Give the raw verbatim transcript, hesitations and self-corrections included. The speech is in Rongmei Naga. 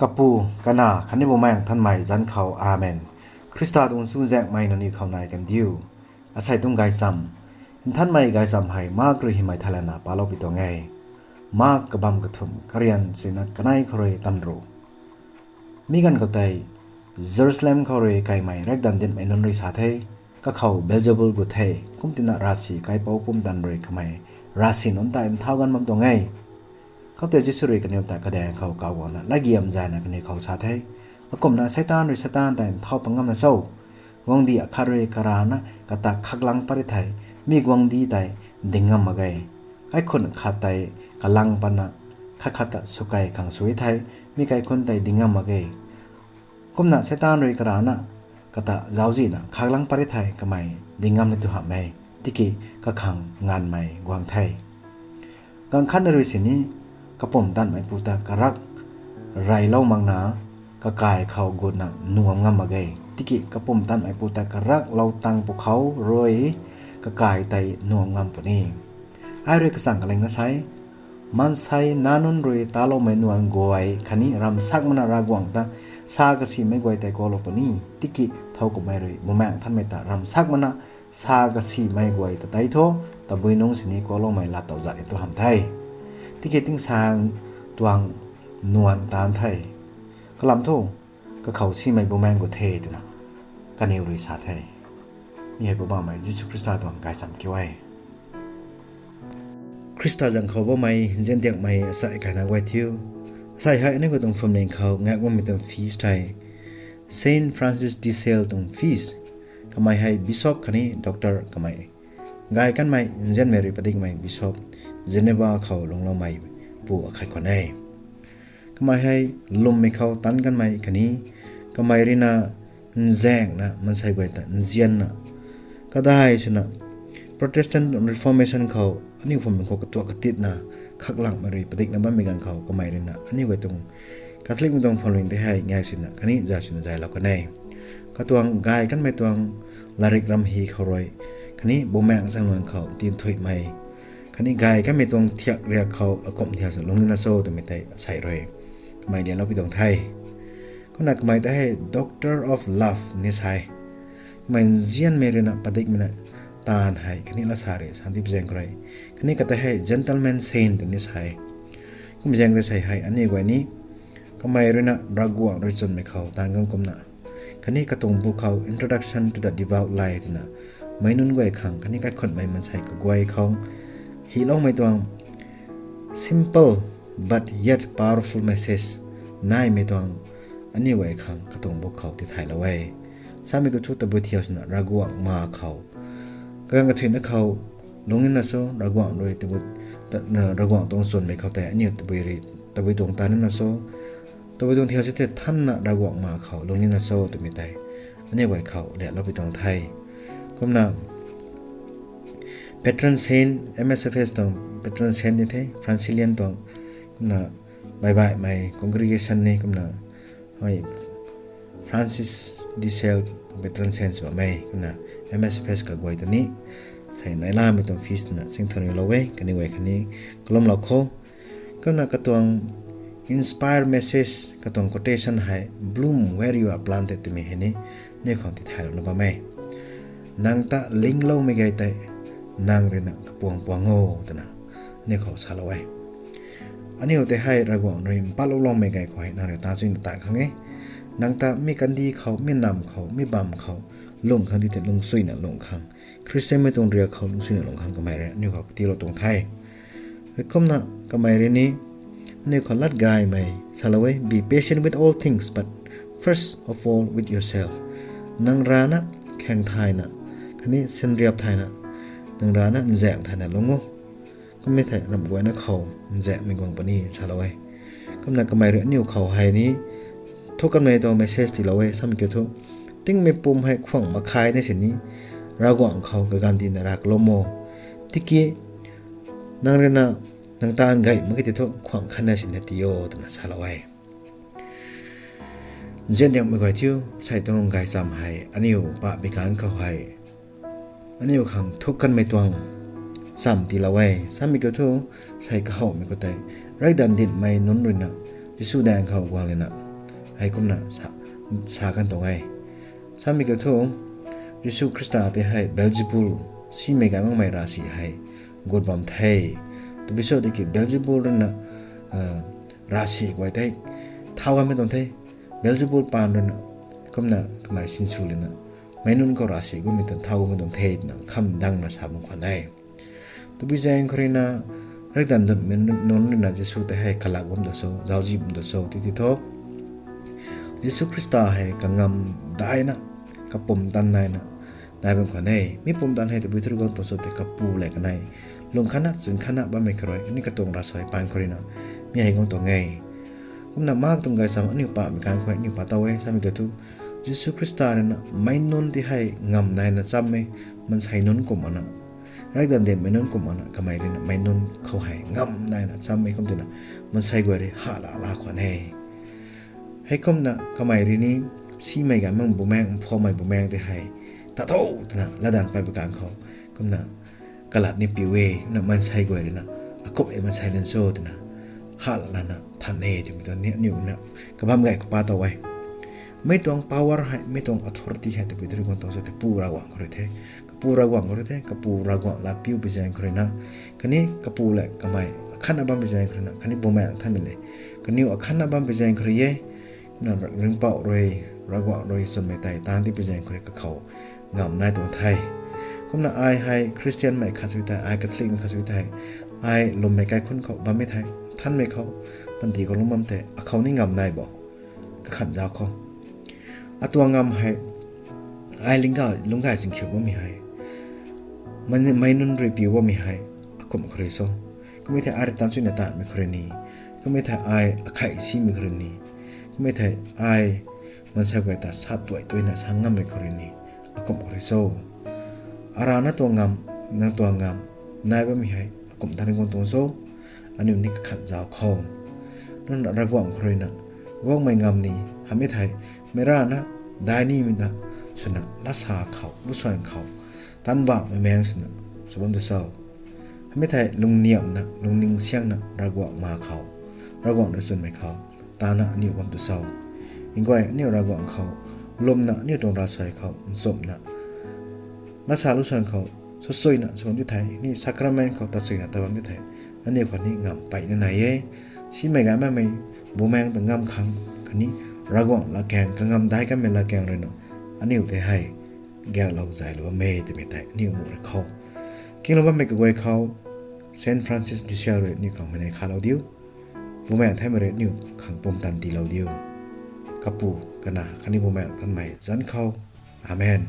Kapu, Kanac khatni Bumaengh Nthanmei zanc khou, Amen. Khrista tuang chuzaenghmei nangniw khou nai kan diu. Asei tuang gaychamv, Nthanmei Gaychamv hei Mark rui hymei thaylana palou pi tuang e. Mark kabamv kathumh, karian suina kanei khou rui tamru. Mi ganv khou tei Jerusalem khou rui kaimei riakdanv dinhmei nunc rui sa the, Kakhou Beelzebul gut the, kumtina ravsic kaipouc pumtan rui kamei ravsic nunc ta nthau ganv bam tuang e. Khoutei Jisu rui kaniw ta kadaeng khou kauguangna latgiam zayna kaniw khou sa the, Akumhna Seitaan rui Seitaan tei nthau pat ngam na cho? Guangcdic akhat rui karana kata khaklang pat ri thei, mi guangcdic tei ding ngam mak ge. Kaikhun khat tei kalang patna khat khat ta swkei khang sw thei, mi kaikhun tei ding ngam mak ge. Kumna Seitaan rui karana kata zauczihna khaklang pat ri thei kamei ding ngam ni tu hamh e, tiki kakhang nganvmei guang the. Ganv khatna rui sini kapumtan meipu ta karak reylou makna kakai khou gutna nuam ngam mak ge, tiki kapumtan meipu ta karaklou tang pwkhou rui kakai tei nuam ngam puni. Ai rui kachang kalingna sa e, maansei nac nunc rui taloumei nuan guay khatni ramsak makna Ravguangc ta sa kasimei guay tei kuaklou puni, tiki thowkumhmei rui Bumaengh Nthanmei ta ramsak makna sa kasimei guay ta tei thu, tabui nungc sini kuakloumei lat tow zat ni tu hamh the. Tiki tingsaeng tuang nuan taanc the. Kalam thu, kakhou simei Bumaengh gut the twna kaniw rui sa the. Mi hei Poubauhmei Jisu Khrista tuang gaychamv kiu e. Khrista zanc khou bammei nziandiakmei asei kaina guay thiu, asei hei aniu khou tuang phuamling khou ngak bammei tuang feast hei Saint Francis de Sales tuang feast. Kamei hei bishop khatni doctor kamei, gay kanmei nzianmei rui padikmei bishop, Geneva khou lungcloumei pu akhat khwan e. Kamei hei lwmmei khou tanc kanmei khatni kamei ruina nzaengna maansei guay ta nzianna, kadai swna Protestant Reformation khou aniu phuamling khou katuak katitna khaklangmei rui padikna bammei ganv khou kamei ruina aniu guay tuang Catholicmei tuang phuamling tei hei ngak swna khatni zay swna zaylou kan e. Katuang gay kanmei tuang latrik ramh hy khou rui khatni Bumaengh Nthanmei khou tinthuihmei khatni gay kanmei tuang thiak riak khou akumh thiak sa lungc nina cho twmei tei asei rui kamei lianlou pi tuang the. Kumna kamei tei hei Doctor of Love ni sa e. Kamei nzianmei ruina padikmei na taanv hei khatni lasa rui santi pi zaeng khou rui, khatni katei hei gentleman saint twni sa e. Kum zaeng rui sei hei aniu guay ni kamei ruina Ravguangc rui chwnmei khou taanv ganv kumna khatni katuang bu khou Introduction to the Devout Life twna meic nunc guay khang khatni kaikhunmei maansei kaguay khou hyloumei tuang simple but yet powerful message naimei tuang aniu guay khang katuang bu khou tithaylou e. Samei khou thu tabui thiak swna Ravguangc ma khou kaganv kathuina khou lungc nina cho, Ravguangc rui tabui, ta-, Ravguangc tuang chwnmei khou tei aniu tabui rui, tabui tuang taanv nina cho, tabui tuang thiak sw the thanna Ravguangc ma khou lungc nina cho twmei tei aniu guay khou lianlou pi tuang the. Kumna patron saint, M S F S tuang patron saint ni the, Franciscan tuang, kumna baibaihmei congregation ni kumna hei Francis de Sales patron saint sw bammei kumna M S F S kaguay ta ni sei nai lamei tuang feast na singthanlou e, kaniw guay khatni kalumlou kho. Kumna katuang inspire message, katuang quotation hei, Bloom where you are planted twmei hei ni aniu khang tithaylouna bam e. Nang ta lingloumei gay tei nang ruina kapuang puang o twna aniu khou salou e. Aniu tei hei Ravguangc rui mpatloumei gay khou hei nang rui ta chuyna ta khang e. Nang ta mi kandih khou, mi namv khou, mi bamv khou lung khang di tei lungcsuina lung khang, Khristianmei tuang riak khou lungcsuina lung khang kamei rui aniu khou katiilou tuang the. Heikumna kamei rui ni aniu khou lat gaymei salou e, Be patient with all things, but first of all with yourself. Nang rana khaeng thayna khatni sinriap thayna, nang rana nzaeng thayna lung o. Kummei thei ramh guayna khou nzaengmei guang puni salou e. Kumna kamei rui aniu khou hei ni thu kanmei tuang message tiilou e, samei kiu thu, tingmei pum hei khwang makkhay na sini Ravguangc khou kaganv tina rav kalum o. Tiki nang ruina nang taanv gay mak ki ti thu khwang khatna sini tii o twna salou e. Nziandiakmei guay thiu, sei tuang gaychamv hei aniu pahpui kanv khou hei aniu khang thuk kanmei tuang chamv tiilou e. Samei kiu thu, sei kahowmei khou tei riakdanv dinhmei nunc ruina Jisu daeng khou guang lana Heikumna sa, sa kan tuang e. Samei kiu thu, Jisu Khrista tei hei Beelzebul, simei gay makmei ravsic hei gut bam the. Tabui cho tiki Beelzebul ruina ravsic guay tei thau gaymei tuang the. Beelzebul paan ruina kumna kamei sinsw lana meic nunc khou ravsic gummei tan thau gaymei tuang the twna kham dangna sa bam khwan e. Tabui zaeng khou ruina, riakdanv dunmei nunc ruina Jisu tei hei kalak bam tu cho, zauczih bam tu cho titi thu, Jisu Khrista hei kangamv daina, kapumtan naina nai bam khwan e. Mi pumtan hei tabui thu guang tuang cho tei kapu lev kanei lung khatna chwn khatna bammei kha rui khatni katuang ravsuai paan khou ruina mi hei guang tuang e. Kumna Mark tuang gaychamv aniu pahmei kan khou aniu pa tow e. Samei kiu thu, Jisu Khrista ruina meic nunc tei hei ngamv naina cham e, maansei nunc kumh makna, riakdanv dinmei nunc kumh makna kamei ruina meic nunc khou hei ngamv naina cham e. Kumtina maansei guay rui hala la khwan e. Heikumna kamei rui ni simei gay makmei bumaengh, mphaumei bumaengh tei hei tat tho twna latdanv pay pui kan khou, kumna kalat ni piu e, kumna maansei guay ruina akumhmei maansei nunc cho twna hala lana than e twmei tuang ni aniu na kabam gay khou pa tow e. Mi tuang power hei, mi tuang authority hei tabui thu guang tuang cho tei Pu Ravguangc khou rui the. Kapu Ravguangc khou rui the, Kapu Ravguangc lat piu pui zaeng khou ruina, khatni kapu lev kamei akhatna bam pui zaeng khou ruina, khatni Bumaengh Nthanmei lev kaniw akhatna bam pui zaeng khou rui e. Kumna Ringhpouc rui, Ravguangc rui chwnmei tei taanc di pui zaeng khou rui kakhou ngamv nai tuang the. Kumna ai hei Khristianmei khat sw thei, ai Catholicmei khat sw thei, ai lwmmei kaikhunc khou bammei thei, nthanmei khou, panty khou lungc bam thei, akhou ni ngamv nai bo, kakhan zauc khou. Atuang ngamv hei, ai lungc gay, lungc gay zingkhiu bammei hei, mei, meic nunc rui piu bammei hei, akumh khou rui cho. Kummei thei ai rui tan chuina tanmei khou rui ni, kummei thei ai akhei simei khou rui ni, kummei thei ai maansei guay ta sa tuai tuina sa ngammei khou rui ni, akumh khou rui cho. Arana tuang ngamv, nang tuang ngamv nai bammei hei akumh tan guang tuang cho. Aniu ni kakhan zauc khou. Nunc Ravguangc khou ruina guangmei ngamv ni, hamei thei, meic rana, daih nimei na, swna lasa khou, lusuan khou, tanbauhmei maengc swna sw bam tu cho. Hamei thei lungniamhna, lungning siangna Ravguangc ma khou, Ravguangc rui chwnmei khou tana aniu bam tu cho. Nguay aniu Ravguangc khou lwmna, aniu tuang ravsuai khou nchumhna, lasa lusuan khou swsuina sw bam di thei, ni sacrament khou tatsuina tat bam di thei, aniu khatni ngamv peyna nai e. Simei gay makmei bumaengh ta ngamv khang khatni Ravguangc latkaeng, kangamv daih kanmei latkaeng ruina aniu tei hei gaeklou zaylou bam e twmei tei aniu muh rui khou, kinglou bammei kaguay khou, Saint Francis de Sales rui aniu khang huayney khalou diu. Bumaengh Nthanmei rui aniu khang pumtan tiilou diu. Kapu, Kanac khatni Bumaengh Nthanmei zanc khou. Amen.